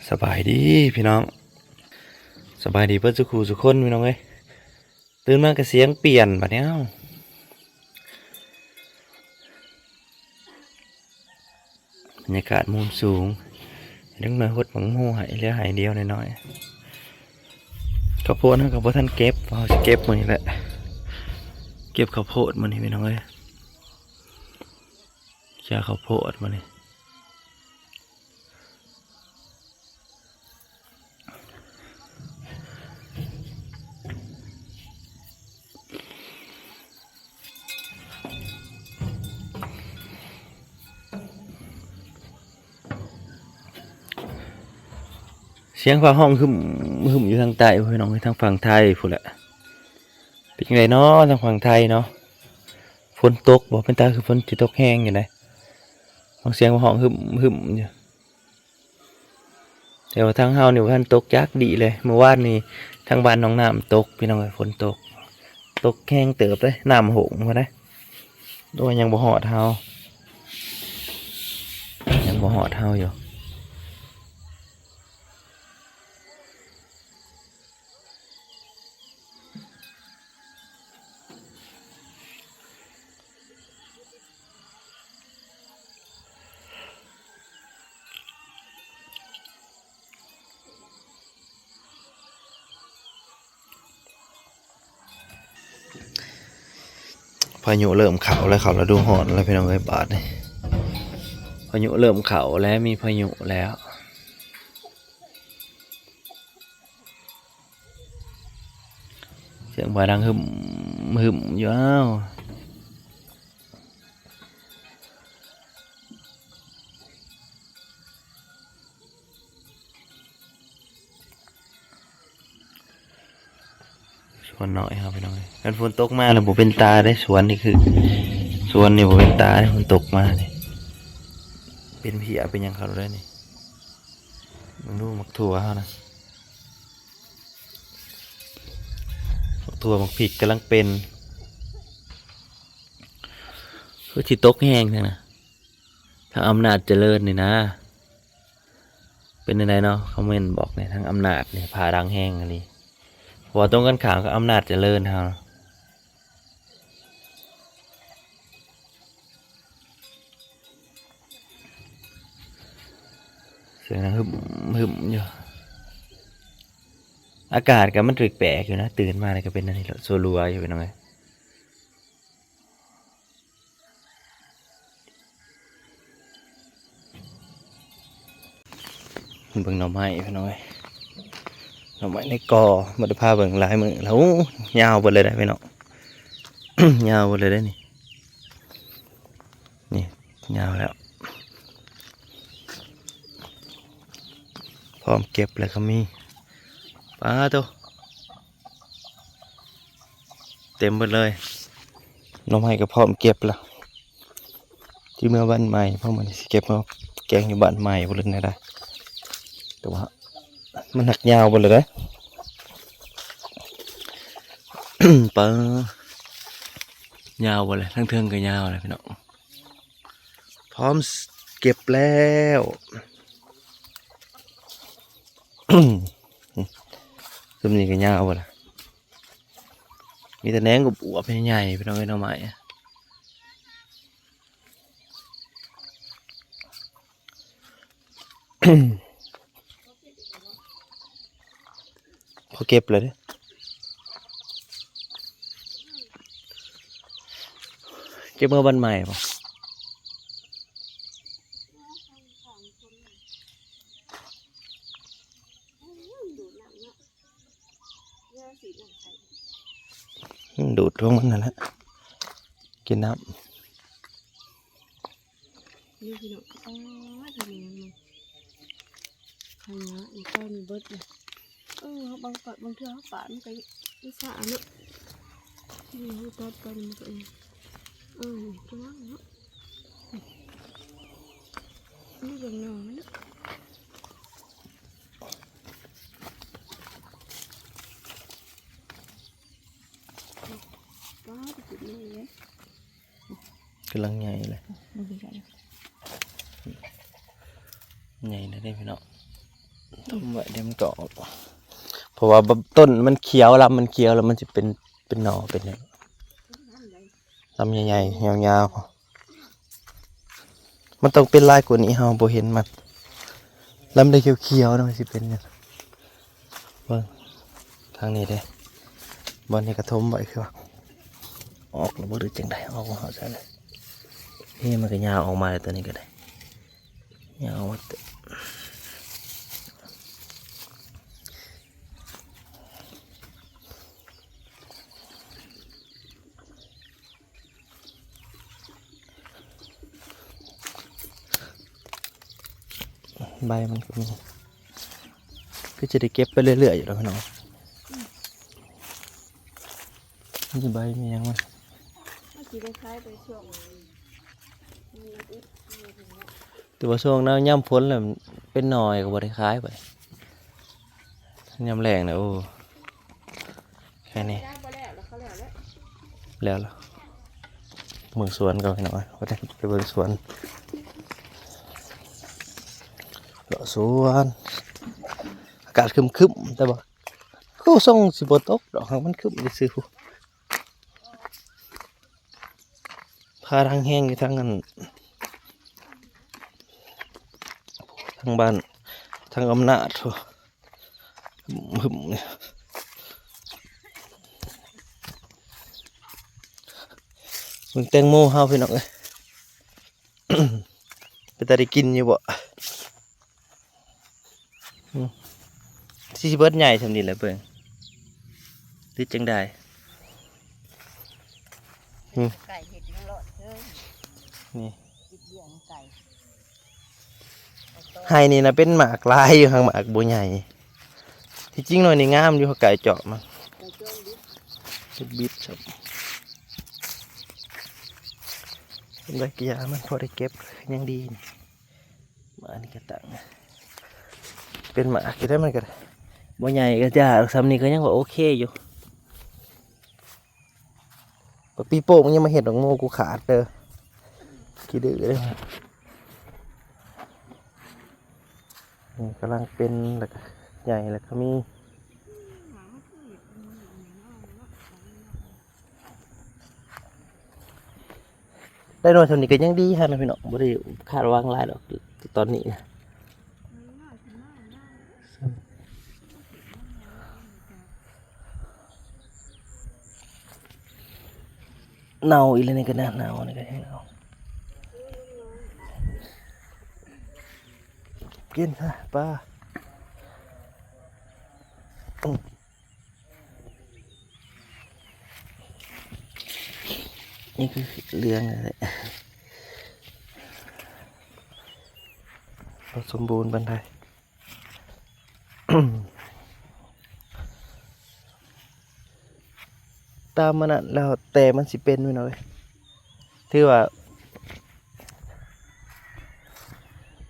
ສະບາຍດີພີ່ນ້ອງ ສະບາຍດີເບິດສູ່ຄູ່ສູ່ຄົນພີ່ນ້ອງເອີຍ. ຕື່ນມາກໍສຽງປ່ຽນບາດນີ້ ເອົ້າ ບັນຍາກາດມຸມສູງ ເດັກນ້ອຍຫົດບັກໂມໃຫ້ ເຫຼືອໃຫ້ດຽວໜ້ອຍໆ. ເຂົ້າໂພດເຮົາກໍບໍ່ທັນເກັບ ເຮົາຊິເກັບມື້ນີ້ແຫຼະ ເກັບເຂົ້າໂພດມື້ນີ້ພີ່ນ້ອງເອີຍ ເກັບເຂົ້າໂພດມື້ນີ້. ສຽງຟ້າຮ້ອງຫຶ້ມໆຢູ່ທາງໃຕ້ພຸ້ນພີ່ນ້ອງເອີຍ ທາງຝັ່ງໄທພຸ້ນແຫຼະ. ເປັນຈັ່ງໃດເນາະທາງຝັ່ງໄທເນາະ ຝົນຕົກບໍ່? ເປັນຕາຄືຝົນຊິຕົກແຮງຢູ່ໃດ໋ ຟັງສຽງຟ້າຮ້ອງຫຶ້ມໆຢູ່. ແຕ່ວ່າທາງເຮົານີ້ບໍ່ທັນຕົກຈັກດີ້ເລີຍ ມື້ວານນີ້ທາງບ້ານໜອງນ້ຳຕົກພີ່ນ້ອງເອີຍ ຝົນຕົກ ຕົກແຮງເຕີບເດ້ ນ້ຳຫົງພຸ້ນນະ. ໂອ້ຍ ຍັງບໍ່ຮອດເຮົາ ຍັງບໍ່ຮອດເຮົາຢູ່. ພາຍຸເລີ່ມເຂົ້າແລ້ວ ເຂົ້າລະດູຮ້ອນແລ້ວພີ່ນ້ອງເອີຍ ບາດນີ້ ພາຍຸເລີ່ມເຂົ້າແລ້ວ ມີພາຍຸແລ້ວ. ສຽງຟ້າດັງຫຶ້ມໆຢູ່ ອ້າວ ສວນນ້ອຍເຮົາພີ່ນ້ອງເອີຍ ຄັນຝົນຕົກມາແລ້ວບໍ່ເປັນຕາເດ້ ສວນນີ້ຄື ສວນນີ້ບໍ່ເປັນຕາເດ້ ຝົນຕົກມານີ້ ເປັນເພຍເປັນຫຍັງເຂົາເລີຍນີ້. ເບິ່ງດູໝາກຖົ່ວເຮົານະ ໝາກຖົ່ວໝາກພິກກຳລັງເປັນ ຄືຊິຕົກແຮງແທ້ນະ ທາງອຳນາດຈະເລີນນີ້ນະ. ເປັນຈັ່ງໃດເນາະ ຄອມເມັນບອກແດ່ ທາງອຳນາດນີ້ຟ້າດັງແຮງອີ່ຫຼີ ເພາະວ່າຕົງກັນຂ້າມກັບອຳນາດຈະເລີນເຮົາ. ສຽງດັງຫຶ້ມໆຢູ່ ອາກາດກໍມັນແປກໆຢູ່ນະ ຕື່ນມາແລ້ວກໍເປັນອັນນີ້ແຫຼະ ຊົວໆຢູ່ພີ່ນ້ອງເອີຍ. ເບິ່ງໜໍ່ໄມ້ພີ່ນ້ອງເອີຍ ໜໍ່ໄມ້ໃນກໍ ບໍ່ໄດ້ພາເບິ່ງຫຼາຍມື້ແລ້ວ ໂອ້ ຍາວເບິດເລີຍເດ້ພີ່ນ້ອງ ຍາວເບິດເລີຍເດ້ນີ້ ນີ້ຍາວແລ້ວ ພ້ອມເກັບແລ້ວກໍມີ ປາໂທ້ ເຕັມເບິດເລີຍ ໜໍ່ໄມ້ກໍພ້ອມເກັບແລ້ວ ຊິເມືອບ້ານໃໝ່ ເພາະມື້ນີ້ຊິເກັບມາແກງຢູ່ບ້ານໃໝ່ພຸ້ນແຫຼະນະ ແຕ່ວ່າມັນຫັກຍາວເບິດແລ້ວເດ້ ປາ ຍາວເບິດແລ້ວ ທາງເທິງກໍຍາວແລ້ວພີ່ນ້ອງ ພ້ອມເກັບແລ້ວ ຊຸມນີ້ກໍຍາວເບິດແລ້ວ ມີແຕ່ແໜງອວບໆໃຫຍ່ໆ ພີ່ນ້ອງເອີຍ ໜໍ່ໄມ້ ພໍເກັບແລ້ວເດ້ ເກັບເມືອບ້ານໃໝ່ບໍ? ມັນດູດຂອງມັນນັ້ນແຫຼະ ກິນນ້ຳ ນີ້ພີ່ນ້ອງ ອໍ ຂະໜາດນີ້ ຂະໜາດນີ້ຕອນເບິດເລີຍ ເອີ ບາງ ບາງເທື່ອເຮົາປາດມັນກໍ ມັນຊ້າເນາະ ນີ້ເຮົາຕັດໄປມັນກໍເອງ ເອີ ກຳລັງເນາະ ນີ້ເບິ່ງໜໍ່ມັນເນາະ. ປ້າດ ຈຸດນີ້ເດ້ ກຳລັງໃຫຍ່ເລີຍ ເບິ່ງໃກ້ໆ ໃຫຍ່ແລ້ວເດ້ພີ່ນ້ອງ ຕົ້ມໄວ້ ດຽວມັນກໍອອກ ເພາະວ່າຕົ້ນມັນຂຽວ ລຳມັນຂຽວແລ້ວມັນຊິເປັນ ເປັນໜໍ່ເປັນ ລຳໃຫຍ່ໆ ຍາວໆ ມັນຕ້ອງເປັນຫຼາຍກວ່ານີ້ ເຮົາບໍ່ເຫັນມັນ ລຳໄດ້ຂຽວໆນະ ມັນຊິເປັນຫຍັງ ເບິ່ງທາງນີ້ເດ້ ບ່ອນນີ້ກະຖົມໄວ້ຄືວ່າ ອອກແລ້ວບໍ່ ຫຼືຈັ່ງໃດ ອອກບໍ່ຮອດໃສເລີຍ ນີ້ມັນກະຍາວອອກມາແລ້ວ ຕົວນີ້ກະໄດ້ ຍາວອອກມາເຕີບ ໃບມັນກະມີ ຄືຈະໄດ້ເກັບໄປເລື້ອຍໆຢູ່ດອກພີ່ນ້ອງ ມີໃບມີຫຍັງມັນ ມັນຊິໄດ້ຂາຍໄປຊ່ວງ ແຕ່ວ່າຊ່ວງນຳຍາມຝົນແລ້ວເປັນໜໍ່ກະບໍ່ໄດ້ຂາຍໄປ ຍາມແລ້ງນະ ໂອ້ ແຄ່ນີ້ ແລ້ວລະ ເບິ່ງສວນກ່ອນພີ່ນ້ອງ ວ່າຈະໄປເບິ່ງສວນ ເລາະສວນ ອາກາດຄຶ້ມໆ ແຕ່ວ່າຄືຊົງຊິບໍ່ຕົກດອກ ຫາກມັນຄຶ້ມຊື່ໆ ຟ້າທາງແຮງຢູ່ທາງອັນ ທາງບ້ານ ທາງອຳນາດພຸ້ນ ຫຶມ ເບິ່ງແຕງໂມເຮົາພີ່ນ້ອງເອີຍ ເປັນຕາໄດ້ກິນຢູ່ບໍ່? ອືມ ຊິເບິດໃຫຍ່ຊ່ຳນີ້ແຫຼະເບິ່ງ ຫຼືຈັ່ງໃດ? ອືມ ໄກ່ເຮັດຍັງລອດເທີ ນີ້ ກິນເບຍນຳໄກ່ ໄຮ່ນີ້ນະເປັນໝາກຫຼາຍຢູ່ ຫາກໝາກບໍ່ໃຫຍ່ ທີ່ຈິງໜ່ວຍນີ້ງາມຢູ່ ເຮົາໄກ່ເຈາະມາ ໄກ່ເຈາະບິດ ເຮັດບິດຊ້ຳ ເປັນໃບກະຢາມັນພໍໄດ້ເກັບ ຍັງດີນີ້ ມາອັນນີ້ກະຕັ້ງ ເປັນໝາກຢູ່ໄດ໋ ມັນກະບໍ່ໃຫຍ່ກະຢາ ຊ່ຳນີ້ກະຍັງວ່າໂອເຄຢູ່ ປະປີໂປ້ ມຶງຢ່າມາເຮັດດອກໂມ ກູຂາດເດີ ຂີ້ດື້ເດີ ນີ້ກຳລັງເປັນ ແລ້ວກະໃຫຍ່ ແລ້ວກະມີ ໄດ້ໜ່ວຍສ່ຳນີ້ກະຍັງດີຫັ້ນນະພີ່ນ້ອງ ບໍ່ໄດ້ຄາດຫວັງຫຼາຍດອກຕອນນີ້ນະ ເນົ່າອີ່ຫຼີນີ້ກະໜາວ ນີ້ກະຍັງເນົ່າ ກິນຊະປາ ນີ້ຄືເຫຼືອງແລ້ວແຫຼະ ບໍ່ສົມບູນປານໃດ ຕາມມັນນັ້ນແລ້ວແຕ່ມັນຊິເປັນ ພີ່ນ້ອງເອີຍ ຖືວ່າ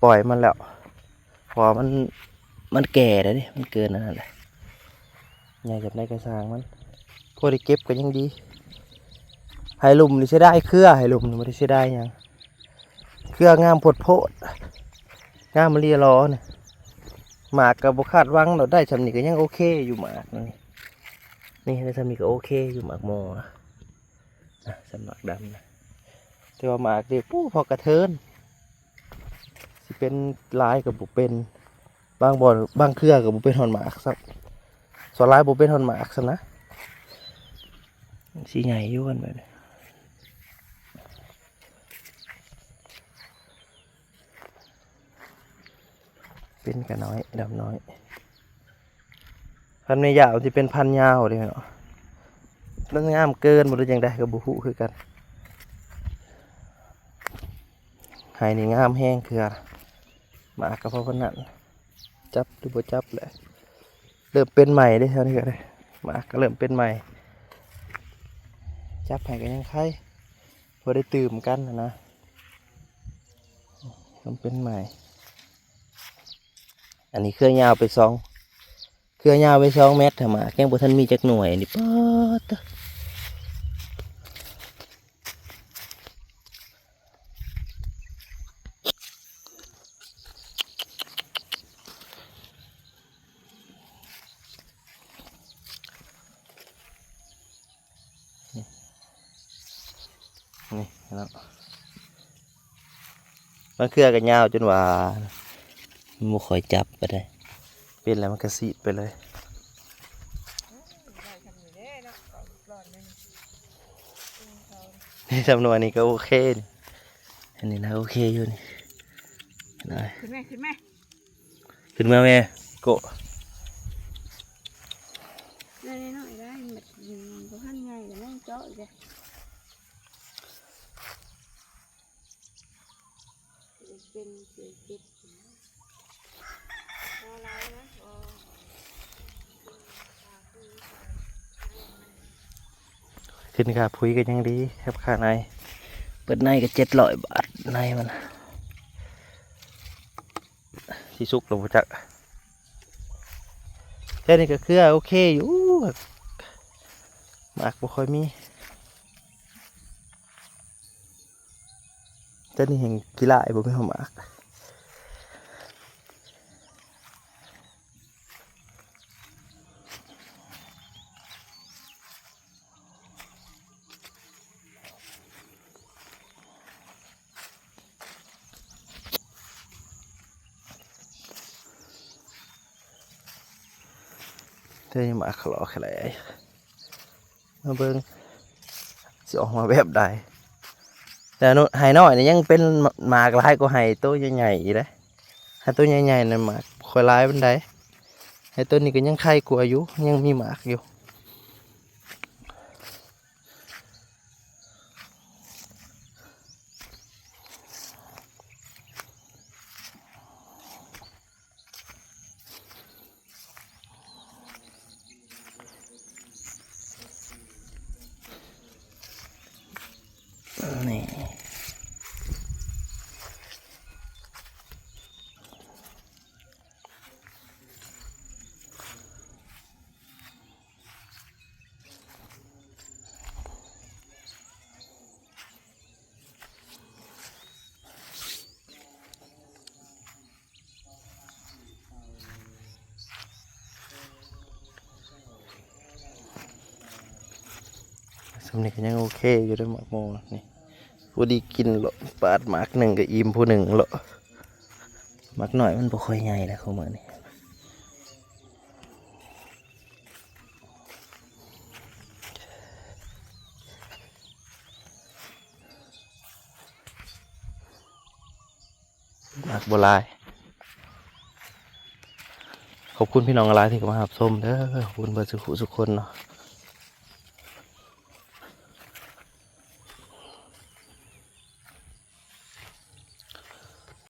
ປ່ອຍມັນແລ້ວ ເພາະວ່າມັນ ມັນແກ່ແລ້ວເດ້ ມັນເກີນອັນນັ້ນແຫຼະ ໃຫຍ່ສ່ຳໃດກະຊ່າງມັນ ພໍໄດ້ເກັບກະຍັງດີ ໄຮ່ລຸ່ມນີ້ເສຍດາຍເຄືອ ໄຮ່ລຸ່ມນີ້ບໍ່ໄດ້ເສຍດາຍຫຍັງ ເຄືອງາມໂພດໂພດ ງາມອີ່ຫຼີຫຼໍນີ້ ໝາກກະບໍ່ຄາດຫວັງດອກ ໄດ້ຊ່ຳນີ້ກະຍັງໂອເຄຢູ່ ໝາກນີ້ ນີ້ໄດ້ຊ່ຳນີ້ກະໂອເຄຢູ່ ໝາກໂມນະ ນະ ສ່ຳໝາກດຳນະ ແຕ່ວ່າໝາກນີ້ ປູ້ ພໍກະເທີນ ຊິເປັນຫຼາຍກະບໍ່ເປັນ ບາງບ່ອນ ບາງເທື່ອກະບໍ່ເປັນຮອດໝາກຊ້ຳ ສ່ວນຫຼາຍບໍ່ເປັນຮອດໝາກຊ້ຳນະ ຊິໃຫຍ່ຢູ່ ຄັນແບບນີ້ ເປັນກະນ້ອຍ ດຳນ້ອຍ ພັນແມ່ຍາວຊິເປັນພັນຍາວເດ້ເນາະ ມັນງາມເກີນບໍ່ ຫຼືຈັ່ງໃດກະບໍ່ຮູ້ຄືກັນ ໄຮ່ນີ້ງາມແຮງເຄືອ ໝາກກະພໍປານນັ້ນ ຈັບຫຼືບໍ່ຈັບແຫຼະ ເລີ່ມເປັນໃໝ່ເດ້ ແຖວນີ້ກະໄດ້ ໝາກກະເລີ່ມເປັນໃໝ່ ຈັບໃຫ້ກະຍັງໄຄ ພໍໄດ້ຕື່ມກັນຫັ້ນນະ ເລີ່ມເປັນໃໝ່ ອັນນີ້ເຄືອຍາວໄປສອງ ເຄືອຍາວໄປສອງແມັດ ຫາກຍັງບໍ່ທັນມີຈັກໜ່ວຍ ອັນນີ້ ປາດ ເນາະ ບາງເທື່ອກໍຍາວຈົນວ່າມັນບໍ່ຄ່ອຍຈັບປານໃດ ເປັນແລ້ວມັນກໍສີດໄປເລີຍ. ນີ້ ຈຳນວນນີ້ກໍໂອເຄນີ້ ອັນນີ້ນະໂອເຄຢູ່ນີ້ ຂຶ້ນແມ່ ຂຶ້ນແມ່ ຂຶ້ນມາແມ່ ໂກະ ໄດ້ນ້ອຍໆ ໄດ້ ມັນບໍ່ທັນໃຫຍ່ກໍຍັງເຈາະອີກເດ້. ເປັນເສຍເຈັບ ຂຶ້ນຄ່າປຸ໋ຍກໍຍັງດີ ແທບຄ່າໃນ ເປີດໃນກໍເຈັດຮ້ອຍບາດ ໃນມັນຊິສຸກແລ້ວບໍ່ຈັກ. ແຖວນີ້ກໍເຄືອໂອເຄຢູ່ ໝາກບໍ່ຄ່ອຍມີ. ແຕ່ນີ້ແຮ່ງຂີ້ລ້າຍ ບໍ່ມີຮອດໝາກ. ແຕ່ນີ້ໝາກຂະຫຼໍ້ຂະແຫຼ ມາເບິ່ງຊິອອກມາແບບໃດ. ແຕ່ໄຮ່ນ້ອຍນີ້ຍັງເປັນໝາກຫຼາຍກວ່າໄຮ່ໂຕໃຫຍ່ໆອີກເດ້. ໄຮ່ໂຕໃຫຍ່ໆນັ້ນໝາກບໍ່ຄ່ອຍຫຼາຍປານໃດ. ໄຮ່ໂຕນີ້ກໍຍັງໄຄກວ່າຢູ່ ຍັງມີໝາກຢູ່. ນີ້ ສ່ຳນີ້ກໍຍັງໂອເຄຢູ່ເດ້ ໝາກໂມນີ້ ພໍດີກິນເລາະ ປາດໝາກໜຶ່ງກໍອີ່ມຜູ້ໜຶ່ງເລາະ. ໝາກນ້ອຍມັນບໍ່ຄ່ອຍໃຫຍ່ແລ້ວ ຂອງມື້ນີ້. ໝາກບໍ່ຫຼາຍ. ຂອບຄຸນພີ່ນ້ອງຫຼາຍທີ່ເຂົ້າມາຮັບຊົມເດີ. ຂອບຄຸນເບິດສູ່ຜູ້ສູ່ຄົນເນາະ.